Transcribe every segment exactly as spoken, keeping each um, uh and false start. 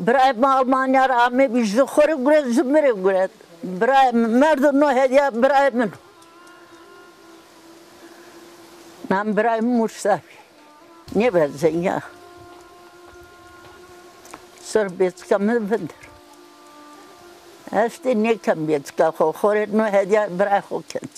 Birayê mi Almanya ra amebî, ji xo rê guret, ji mi rê guret. Birayê mi merdo, no hedîya birayê min o. Nam birayê mi Mursa bî. Nêbezenya. Sor bêçika mi vindir. Estê nêken bêçika xo, xo rê no hedîya birayê xo ken.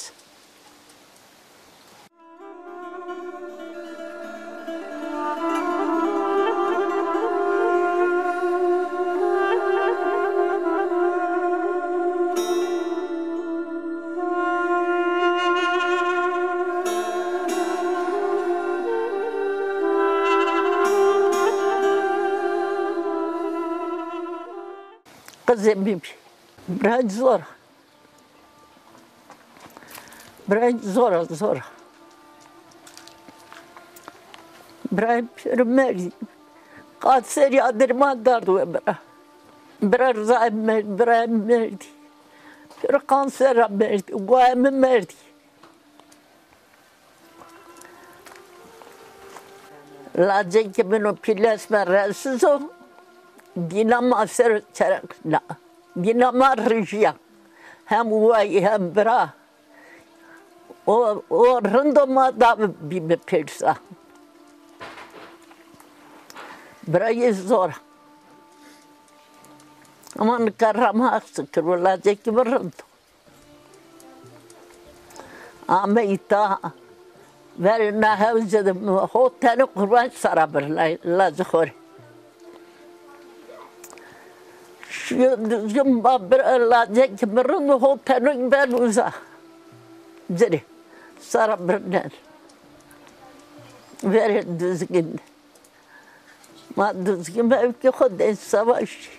Qizê bîbî. Bira zor. Birayê zor a, zor a. Birayê pêro merdî. Qat serî adirî ma dard we bira. Bira Rizayê merdî, birayê merdî. Pêro kanser ra merdî. Guayê mi merdî. Lacekê min o pîl esmer resiz o. Dîna ma ser o çerek la. Dîna ma rijîya. Hem wayî hem bira. O, o rind o, ma da bîme pêrsa. Birayê zor a. Ama nika ra ma heq zikir o, lacekê mi rind o. Ame îta. Verê na hewze de mi ho tenê qurban sara bir la-, lacê xo rê. Şîyo Duzgin, ma bir lacekê mi rind ho teno ben uza. Ci rê. Sara birnen. Verê Duzgin de. Ma Duzgin ewkê xo de savaşî.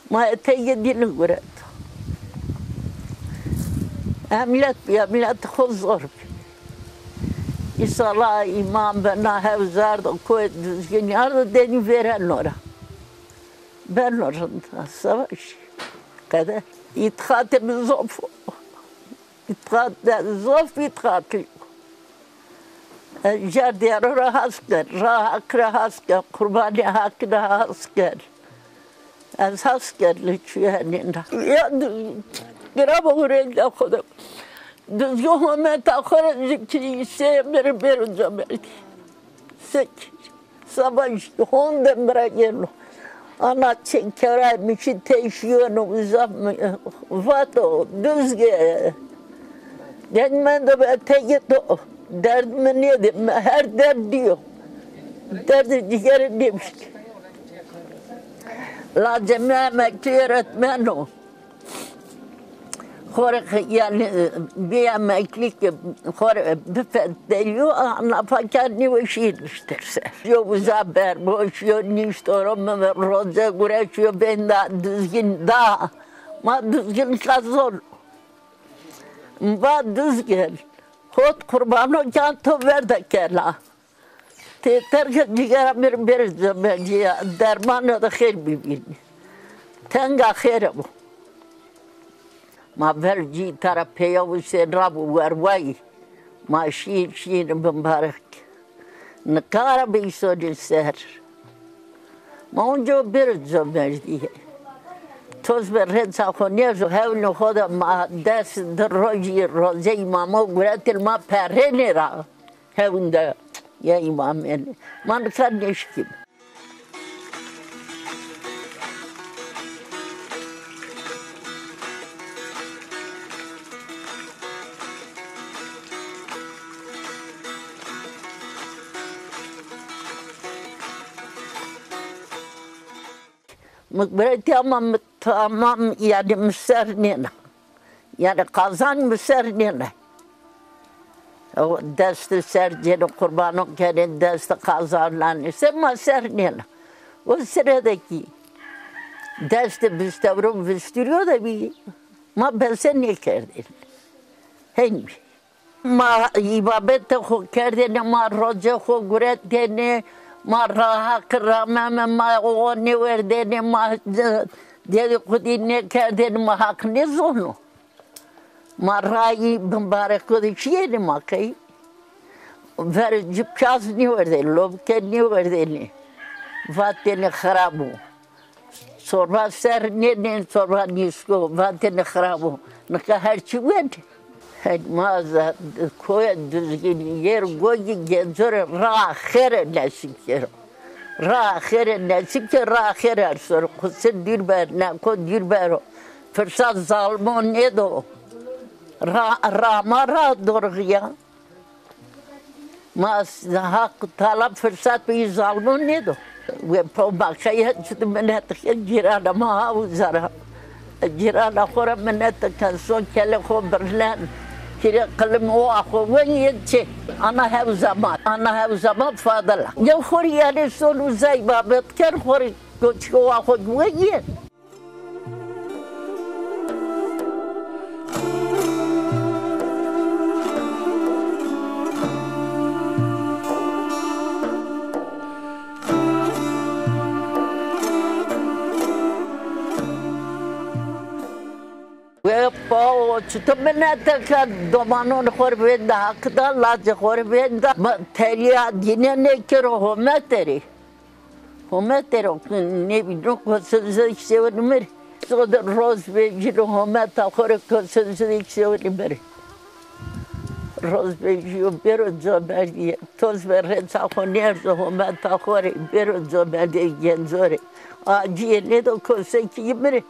Ma eteyê dînî gureto. Emlet bî, emlet xo zor bî. Îsala îmam be na hewzar de koyê Duzgin ardo denî vêreno ra. Beno rind, savaşî. Qeder. Îtixatê mi zof o. Îtixat de zof îtixatlî yo. Ez jar diyaro ra has ken, ra Haq ra has ken, qurbanê Haq ra has ken. Ez has ken li çûyenî ra. Ya du-, girava hurênda xo de. Duzgin hometa xo ra zikirî sê mi rê bêro camerdî. Sek. Saba jî honde mi ra gêno. Ana çê keray mi şî tey şîyeno uza mi vato, Duzgin. Deng mendo be, teyê to. Derd mi nêdê, mi her derd dîyo. Derdê cîgerê nêbişkê. Lacê mi emeklî öğretmen o. Xo rê, yanî, bî emeklî ke xo rê bifetelîyo, nafakan nîweşî niştir ser. Yo uza berbo, şîyo nişto ro, mi roze gure şîyo vênda Duzgin da. Ma Duzgin kazon. Va Duzgin, hot qurbano can to ver de kela. Ti terke cîgera mi rê bêrê camerdîya, dermano de xêr bivînî. Tenga xêre bo. Ma ver cî tara peya Husên ra bo werwayî. Ma şî, şîn bimbarek. Nika ra bi îsonî ser. Ma onco bêrê camerdîye. Toz be rêça xo nêzo, hewnê xo de ma des di rojî roze îmamo guretîn, ma perrênê ra. Hewn de ya îmamêne. Ma nika nêşkîme. Mi guretî ama mi tamam, yanî mi ser nêna. Yanî qazan mi ser nêna. O destê ser cênê, qurbano kenê, destê qazan lanê. Se ma ser nêna. O sire de kî destê bistewro vistîrîyo de bî. Ma bese nêkerdêne. Hên bî. Ma îbabetê xo kerdêne, ma rocê xo guretêne, ma ra Haq ra meme, ma o nêwerdêne, ma dedîqudî nêkerdêne, ma Haq nêzono. Ma rayî bimbareko de şîyêne ma key. Verê ci pîyaz nêwerdêne, lobike nêwerdêne. Vatêne xirab o. Çorba ser nêdên, çorba nîsko, vatêne xirab o. Nika her çî wend. Hey, ma za koya Duzgînî, yer Gogî, Gencorê ra xêre nesîb kero. Ra xêre nesîb ke, ra xêre ersero. Xusir dîr ber, neko dîr bero. Firsat zalimo nêdo. Ra, ra ma ra dorxîya. Ma s-, Haq Teala firsat bi zalimo nêdo. We po ma qey çi di minet ke cîrana ma ha uza ra. Cîrana xo ra minet ken, son kelê xo birnen. Hîrê qilim owa xo weyên çê. Ana hewza ma, ana hewza ma Fadil a. Yew xo rê yanî son uzay babet ken, xo rê koçik owa xo weyên. We po, çito minete ke domanon xo rê vênda, Haq da lacê xo rê vênda. Ma teliya dîne nêkero, home terê. Home terê, nêbîno, kose zî sewinî mi rê. Sodir roz vejîno, home ta xo rê, kose zî sewinî mi rê. Roz vejîyo, bêro comerdîye. Toz ve rêça xo nêerzo, home ta xo rê, bêro comerdîye Gencorê. Acîye nêdo, kosekî mi rê.